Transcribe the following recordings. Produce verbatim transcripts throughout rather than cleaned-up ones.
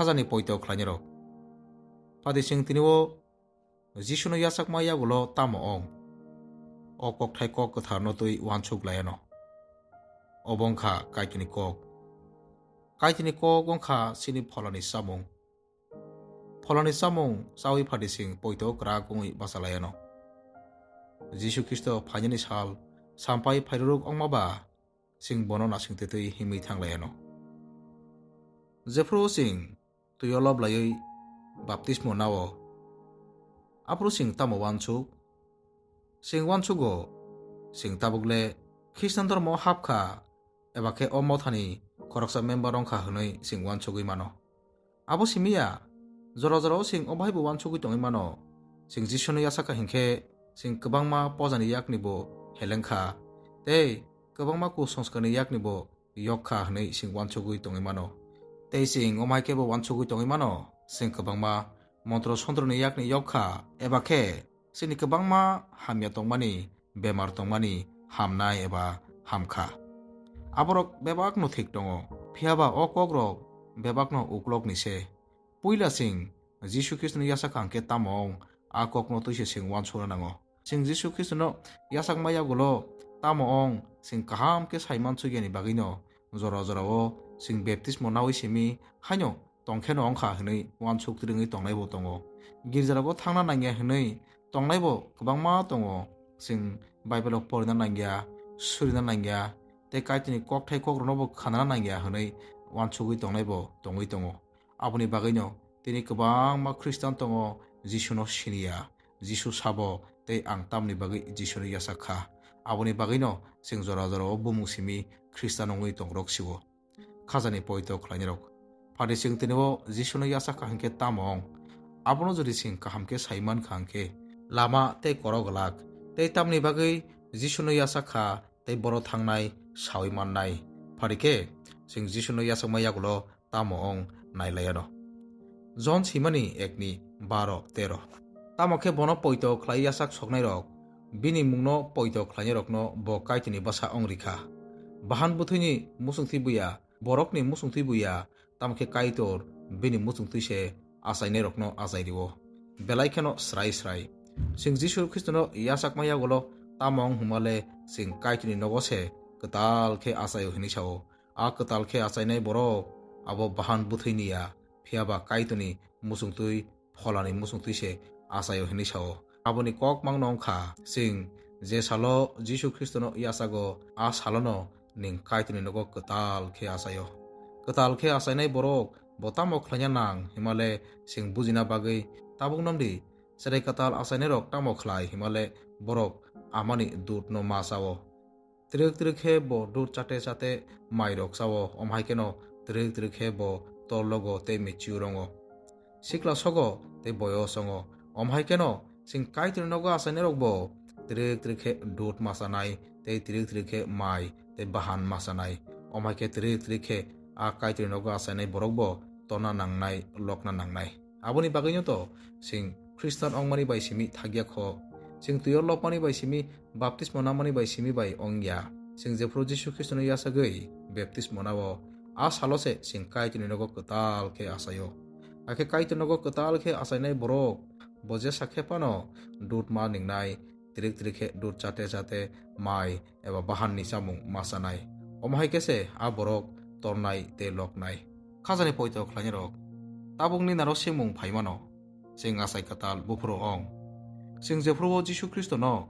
Khajani poito khlainai rok. Padi chwng tini o Jisuno yachakma yagulo tamo ong? O kokthai kok kwtharno twi uansuk laiano. Obo wngkha Kaitorni kok. Kaitorni kok wngkha chini pholani chamung. Pholani chamung chawi phadi chwng poito kwrak wngwi bacha laiano. Jisu Khristo phainani sal sampai phairuruk wngma ba chwng bono nasingtwi twi himwi thang laiano. Jephru chwng twi o lob laiwi baptismo nao, aphuru chwng tamo uansuk? Chwng uansugo, chwng tabuk le Khristan dhormo hapkha, eba khe o mothani khoroksa member wngkha hwnwi chwng uansugwi mano. Abo simi ya, jora jorao chwng o bahai bo uansugwi tongwi mano. Chwng Jisuno yachakha hinkhe chwng kwbangma pojani yakni bo helengkha, tei kwbangma kusongskani yakni bo yokkha hwnwi chwng uansugwi tongwi mano. Tei chwng omo hai khe bo uansugwi tongwi mano, chwng kwbangma montro sontroni yakni yokkha, eba khe chini kwbangma hamya tongmani, bemar tongmani hamnai eba hamkha. Aborok bebakno thik tongo, phiya ba o kokrok bebakno uklokni se. Puila chwng Jisu Khristoni yachakha hwnkhe tamo wng, a kokno twi se chwng uansukna nango. Chwng Jisu Khristono yachakma yagulo tamo wng chwng kaham khe sai mansuk yani bagwino jora jorao chwng baptismo naui simi haino tongkheno wngkha hwnwi uansuk twrwngwi tongnaibo tongo. Girjarogo thangna nangya hwnwi tongnaibo kwbangma tongo. Chwng Bible-o porina nangya, surina nangya, tei Kaitorni kokthai kokrokno bo khanana nangya hwnwi uansugwi tongnaibo tongwi tongo. Aboni bagwino tini kwbangma Khristan tongo Jisuno siniya, Jisu sabo tei ang tamni bagwi Jisuno yachak kha. Aboni bagwino chwng jora jorao bumung simi Khristan wngwi tongrok sio. Khajani poito khlainai rok. Phadi chwng tini o Jisuno yachak kha hwnkhe tamo wng? Abono jodi chwng kaham khe sai man kha hwnkhe, lama tei korok glak, tei tamni bagwi Jisuno yachak kha tei boro thangnai saui mannai. Phadi khe chwng Jisuno yachakma yagulo tamo wng nai laiano. Jon simani ekni baro tero. Tamo khe bono poito khlai yachak soknairok, bini mungno poito khlainairokno bo Kaitorni bwsa wng rikha. Bahan bwthwini muchungtwi buya, borokni muchungtwi buya, tamo khe Kaitor bini muchungtwi se achainairokno achai rio. Belai kheno srai srai. Chwng Jisu Khristono yachakma yagulo tamo wng hwnmale chwng Kaitorni nogo se kwtal khe achaio hwnwi sao. A kwtal khe achainai borok abo bahan bwthwini ya, phiya ba Kaitorni muchungtwi, Pholani muchungtwi se achaio hwnwi sao. Aboni kok mangno wng kha, chwng je salo Jisu Khristono yachago, a salono nwng Kaitorni nogo kwtal khe achaio. Kwtal khe achainai borok bo tamo khlaina nang himale chwng bujina bagwi tabuk nongdi, cherai kwtal achainairok tamo khlai himale borok amani dudno ma chao. Twrwk twrwk khe bo dud chate chate mairok chao, omo hai kheno twrwk twrwk khe bo tol logo tei michiu rongo. Sikla sogo tei boyos wngo. Omo hai kheno chwng Kaitorni nogo achainairok bo twrwk twrwk khe dud ma chanai tei twrwk twrwk khe mai tei bahan ma chanai. Omo hai khe twrwk twrwk khe a Kaitorni nogo achainai borok bo torna nangnai, lokna nangnai. Aboni bagwino to chwng Khristan wngmani bai simi thakya kho. Chwng twi-o lopmani bai simi, baptismo namani bai simi bai wngya. Chwng jephuru Jisu Khristono yachagwi baptismo nao, a salo se chwng Kaitorni nogo kwtal khe achaio. Hakhe Kaitorni nogo kwtal khe achainai borok bo jesa khe phano dud ma ningnai, twrwk twrwk khe dud chate chate mai eba bahanni chamung ma chanai. Omo hai khe se a borok tornai tei loknai. Khajani poito khlainai rok, tabukni naro simung phai mano, chwng achai kwtal buphuru ong. Chwng jephuru o Jisu Khristono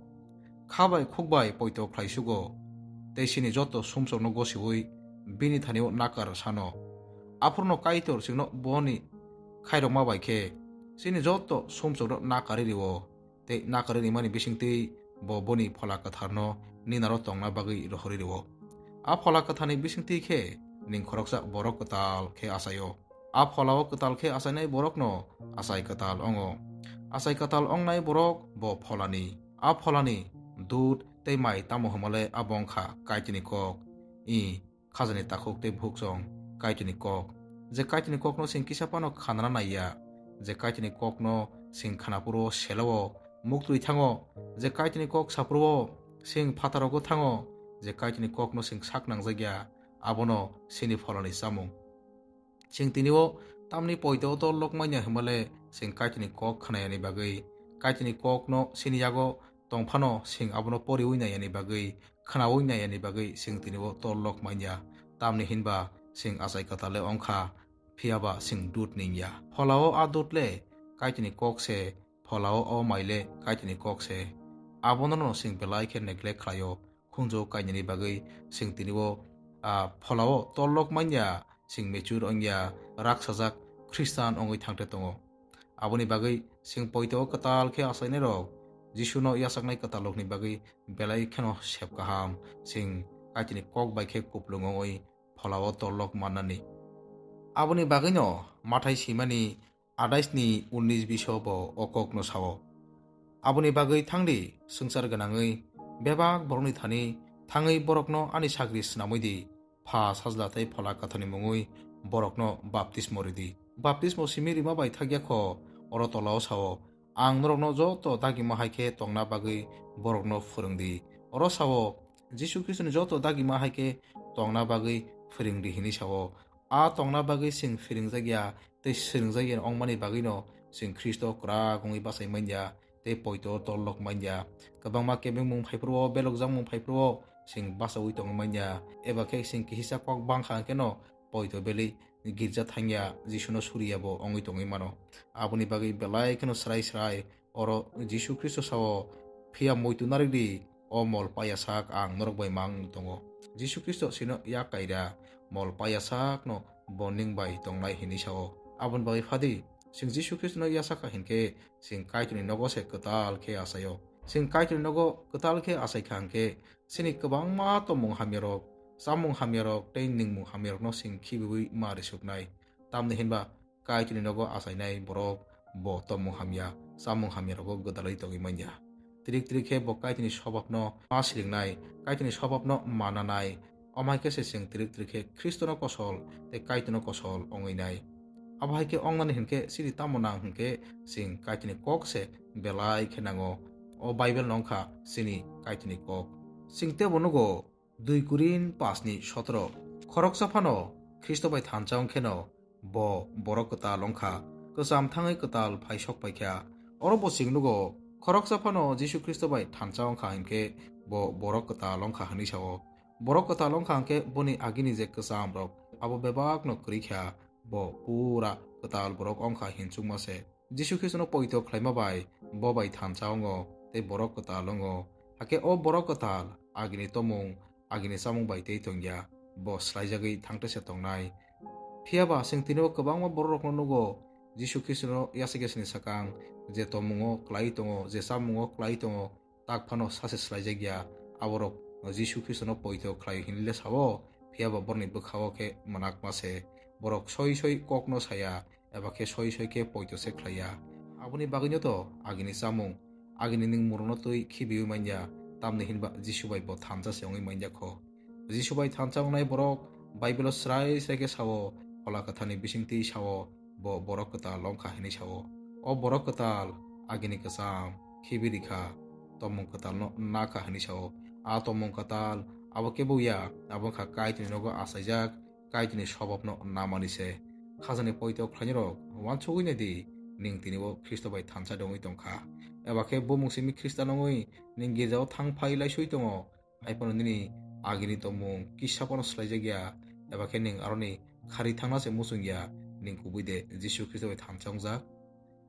kha bai khuk bai poito khlai sugo, tei chini joto sumsokno gosiui bini thani-o nakar sano. Aphurno Kaitor chwngno boni khairokma bai khe chini joto sumsokno nakarwi rio. Tei nakarwi rimani bisingtwi bo boni Phola Kwtharno ninaro tongna bagwi rohorwi rio. A Phola Kwtharni bisingtwi khe ning khoroksa borok kwtal khe achaio. A Pholao kwtal khe achainai borokno achai kwtal wngo. Achai kwtal wngnai borok bo Pholani. A Pholani dud tei mai tamo hwnmale abo wngkha Kaitorni kok. I Khajani takhuk tei bukhuk chwng Kaitorni kok. Je Kaitorni kokno chwng kisa phano khanana naiya, je Kaitorni kokno chwng khanaphuru selao muktwi thango, je Kaitorni kok saphuruo chwng phatharogo thango, je Kaitorni kokno chwng sak nangjakya, abono chini Pholani chamung. Chwng tini o Tamni poito o torlok manya hwnbale chwng Kaitorni kok khnayani bagwi, Kaitorni kokno chini yago tong phano chwng abono poriwi naiyani bagwi, khnaui naiyani bagwi chwng tini o torlok manya. Tamni hinba chwng achai kwtal le ongkha, phiya ba chwng dut ningya. Pholao a dut le Kaitorni kok se, pholao o mai le Kaitorni kok se. Abono no chwng belai khe neglect khlaio. Khunju kainani bagwi chwng tini o, ah, pholao torlok manya, chwng mature wngya, raksajak Khristan wngwi thangte tongo. Aboni bagwi chwng poito kwtal khe achainairok, Jisuno yachaknai kwtal rokni bagwi belai kheno sep kaham, chwng Kaitorni kok bai khe kuplung wngwi pholao torlok mannani. Aboni bagwino Mathai swimani adais ni unnis biso bo o kokno sao. Aboni bagwi thangdi, swngchar gwnangwi bebak borokni thani thangwi borokno ani sagri swnamwi di, Pha, Sajla tei Phola Kwtharni mungwi borokno baptismo rwdi. Baptismo simi rima bai thakya kho, oro tolao sao, "Ang norokno joto dagima hai khe tongna bagwi borokno phwrwng di." Oro sao, Jisu Khristoni joto dagima hai khe tongna bagwi phwrwng di hwnwi sao. A tongna bagwi chwng phwrwngjakya tei swrwngjakya wngmani bagwino chwng Khristo kwrak wngwi bachai manya tei poito torlok manya. Kwbangma kebengmung phaiphuru-o, belokjakmung phaiphuru-o chwng bachaui tongwi manya. Eba khe chwng kihisa kok bangkha hwnkhe no poito belwi girja thangya Jisuno suriya bo wngwi tongwi mano. Aboni bagwi belai kheno srai srai oro Jisu Khristo sao, "Phiya muitu narwk di, o mol paya sak ang norok bai mang tongo." Jisu Khristo chwngno yak kaira, mol paya sakno bo nwng bai tongnai hwnwi sao. Aboni bagwi phadi, chwng Jisu Khristono yachakha hinkhe chwng Kaitorni nogo se kwtal khe achaio. Chwng Kaitorni nogo kwtal khe achaikha hinkhe chini kwbangma tongmung hamyarok, chamung hamyarok tei nwngmung hamyarokno chwng khibiui ma risuknai. Tamni hinba Kaitorni nogo achainai borok bo tongmung hamya, chamung hamyarogo gwdalwi tongwi manya. Trik trik khe bo Kaitorni sobabno ma silingnai, Kaitorni sobabno mananai. Omo hai khe se chwng trik trik khe Khristono kosol tei Kaitorno kosol wngwi nai. Abo hai khe wngnani hinkhe chini tamo nang hinkhe chwng Kaitorni kok se belai khe nango. O Bible no wngkha chini Kaitorni kok. Chwng teibo nugo, dui Korin paanch ni sotoro. Khoroksa phano Khristo bai thansa wng kheno bo borok kwtal wng kha, kwcham thangwi kwtal phai sok pai kha. Oro bo chwng nugo, khoroksa phano Jisu Khristo bai thansa wng kha hinkhe bo borok kwtal wng kha hwnwi sao. Borok kwtal wng kha hinkhe boni agini je kwcham rok abo bebak no kwrwi kha, bo pura kwtal borok wng kha hinchukma se. Jisu Khristono poito khlaima bai bo bai thansa wngo tei borok kwtal wngo. Hakhe o borok kwtal agini tomung, agini chamung bai tei tongya, bo swlaijagwi thangtese tongnai. Phiya ba chwng tini o kwbangma bororokno nugo, Jisu Khristono yasakya sini sakang, je tomungo klai tongo, je chamungo klai tongo, tak phano sache swlaijakya, aborok Jisu Khristono poito khlai hinwi le sao, phiya ba borokni bwkha-o khe mwnakma se. Borok soi soi kokno saya, eba khe soi soi khe poito se khlaiya. Aboni bagwino to agini chamung, agini nwngmungrokno twi khibiui manya, tamni hinba Jisu bai bo thansa se wngwi manya kho. Jisu bai thansa wngnai borok Bible-o srai srai khe sao, Phola Kwtharni bisingtwi sao, bo borok kwtal wng kha hwnwi sao. O borok kwtal agini kwcham khibi ri kha, tomung kwtalno na kha hwnwi sao. A tomung kwtal abo kebo ya, abo wng kha Kaitorni nogo achaijak, Kaitorni sobabno namani se. Khajani poito khlainai rok, uansugwi nai di, nwng tini o Khristo bai thansa de wngwi tong kha. Eba khe bumung simi Khristan wngwi nwng girjao thang phai laisui tongo, hai phano nini agini tongmung kisa phano swlaijakya, eba khe nwng aroni khari thangna se muchungya, nwng kubui de Jisu Khristo bai thansa wngjak?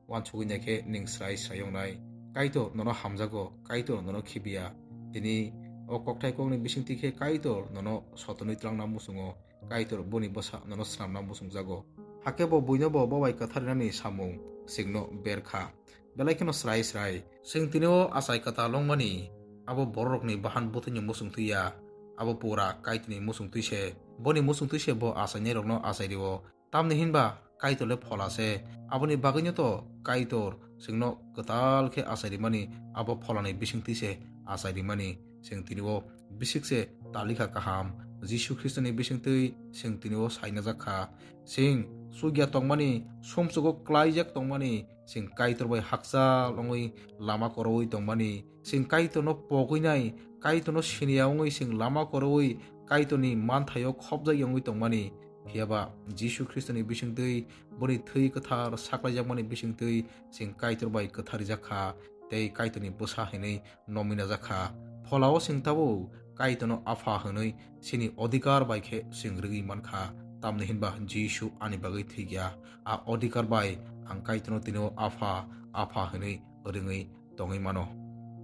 Uansugwi nai khe nwng srai srai wngnai. Kaitor nono hamjago, Kaitor nono khibiya. Tini o kokthai kokni bisingtwi khe Kaitor nono sotonwi twlangna muchungo, Kaitor boni bwsa nono swnamna muchungjago. Hakhe bo buino bo, bo bai kwtharinani samung chwngno ber kha. Belai kheno srai srai. Chwng tini o achai kwtal wngmani, abo bororokni bahan bwtwini muchungtwi ya. Abo pura Kaitorni muchungtwi se. Boni muchungtwi se bo achainairokno achai rio. Tamni hinba Kaitor le phola se, aboni bagwino to Kaitor chwngno kwtal khe achai rimani, abo pholani bisingtwi se achai rimani. Chwng tini o bisik se talikha kaham, Jisu Khristoni bisingtwi chwng tini o sainajak kha. Chwng chukya tongmani, sumsugo klaijak tongmani, chwng Kaitor bai hakchal wngwi lama koroui tongmani, chwng Kaitorno pogwinai, Kaitorno siniya wngwi chwng lama koroui Kaitorni manthaio khopjak wngwi tongmani, Phiya ba Jisu Khristoni bisingtwi, boni thwi kwthar saklaijakmani bisingtwi chwng Kaitor bai kwtharijak kha tei Kaitorni bwsa hwnwi nominajak kha. Pholao chwng tabuk Kaitorno Apha hwnwi chini odhikar bai khe chwng rwgwi man kha, tamni hinba Jisu ani bagwi thwikya. A odhikar bai ang Kaitorno tini-o Apha, Apha hwnwi rwngwi tongwi mano.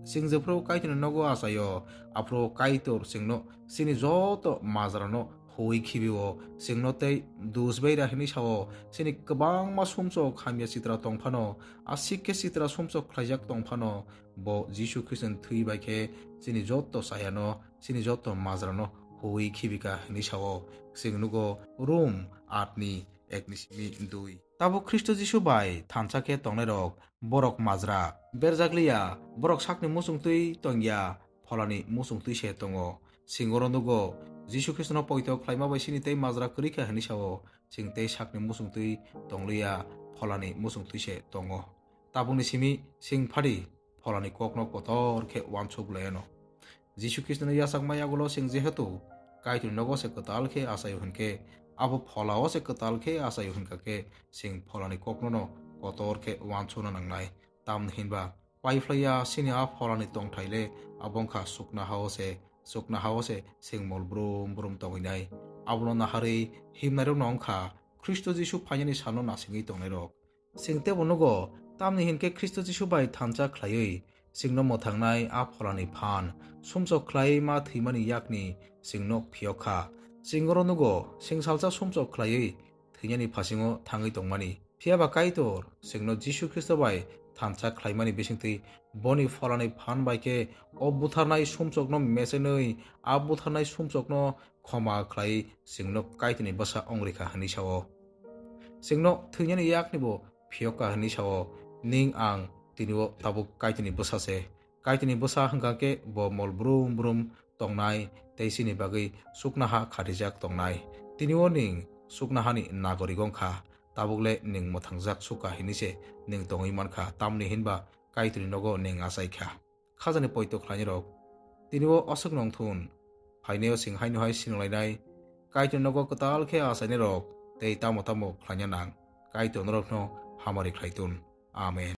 Chwng jephru Kaitorni nogo achaio, aphuru Kaitor chwngno chini joto majrano huwi khibio, chwngno tei dus bai ra hwnwi sao. Chini kwbangma sumsok hamya sitra tong phano, aswk khe sitra sumsok khlaijak tong phano, bo Jisu Khristoni thwi bai khe chini joto chayano, chini joto majrano huwi khibika hwnwi sao. Chwng nugo Rom aat ni ek ni simi dui. Tabuk Khristo Jisu bai thansa khe tongnairok borok majra berjak liya, borok sakni muchungtwi tongya, pholani muchungtwi se tongo. Chwng oro nugo, Jisu Khristono poito khlaima bai chini tei majra kwrwi kha hwnwi sao, chwng tei sakni muchungtwi tongliya, pholani muchungtwi se tongo. Tabukni simi chwng phadi pholani kokno kotor khe uansuk laiano. Jisu Khristoni yachakma yagulo chwng jehetu Kaitorni nogo se kwtal khe achaio hwnkhe, abo pholao se kwtal khe achaio hwnkha khe, chwng pholani koknono kotor khe uansukna nangnai. Tamni hinba paiphlaiya chini a pholani tongthai le abo wngkha chuknohao se, chuknohao se chwng mol brum brum tongwinai. Abono naharwi himnairokno wngkha Khristo Jisu phainani salno nasingwi tongnairok. Chwng teibo nugo, tamni hinkhe Khristo Jisu bai thansa khlaiwi chwngno mwthangnai a pholani phan, sumsok khlaiwi ma thwimani yakni chwngno phiyok kha. Chwng oro nugo, chwng salsa sumsok khlaiwi thwinani phasingo thangwi tongmani. Phiya ba Kaitor chwngno Jisu Khristo bai thansa khlaimani bisingtwi boni pholani phan bai khe o butharnai sumsokno mechenwi a butharnai sumsokno khoma khlai chwngno Kaitorni bwsa wng rikha hwnwi sao. Chwngno thwinani yaknibo phiyok kha hwnwi sao. Ning ang tini-o tabuk Kaitorni bwsa se. Kaitorni bwsa hwnkha khe bo mol brum brum tongnai tei chini bagwi chuknoha khatijak tongnai. Tini-o ning chuknohani nagorik wng kha, tabuk le ning mwthangjak sukha hwnwi se ning tongwi man kha, tamni hinba Kaitorni nogo ning achai kha. Khajani poito khlainairok, tini-o aswkno wng thun, phainai-o chwng haino hai sinalainai, Kaitorni nogo kwtal khe achainairok tei tamo tamo khlaina nang, Kaitor norokno hamari khlai tun. Amen.